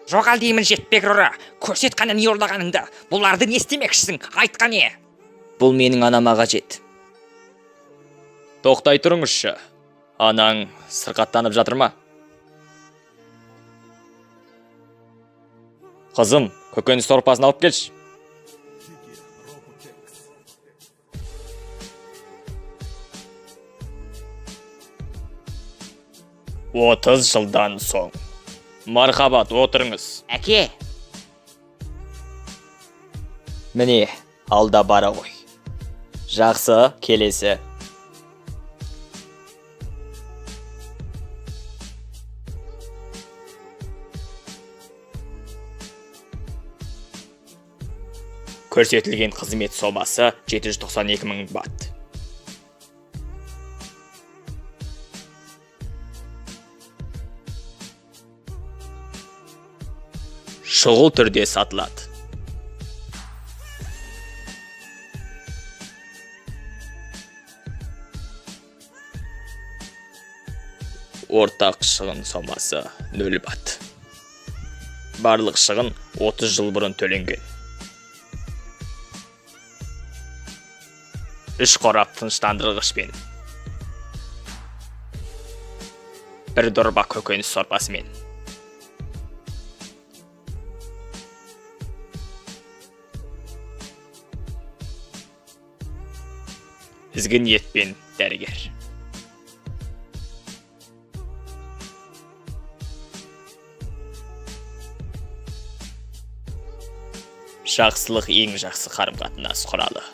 Жоғал деймін, жетпегір ұры! Көрсет қане не ұрлағаныңды! Бұларды не істемекшісің, айт қане! Бұл менің анама қажет. Тоқтай тұрыңызшы. Анаң сырқаттанып жатыр ма? Қызым, көкөніс сорпасын алып келші. 30 жылдан соң. Мархабат, отырыңыз. Әке! Міне, алда бара ғой. Жақсы, келесі. Көрсетілген қызмет сомасы 792 мың бат. Шұғыл түрде сатылады. Ортақ шығын сомасы 0 бат. Барлық шығын 30 жыл бұрын төленген. Үш қорап тыныштандырғышпен. Бір дорба көкөніс сорпасымен. Ізгі ниетпен, дәрігер. Жақсылық ең жақсы қарым-қатынас құралы.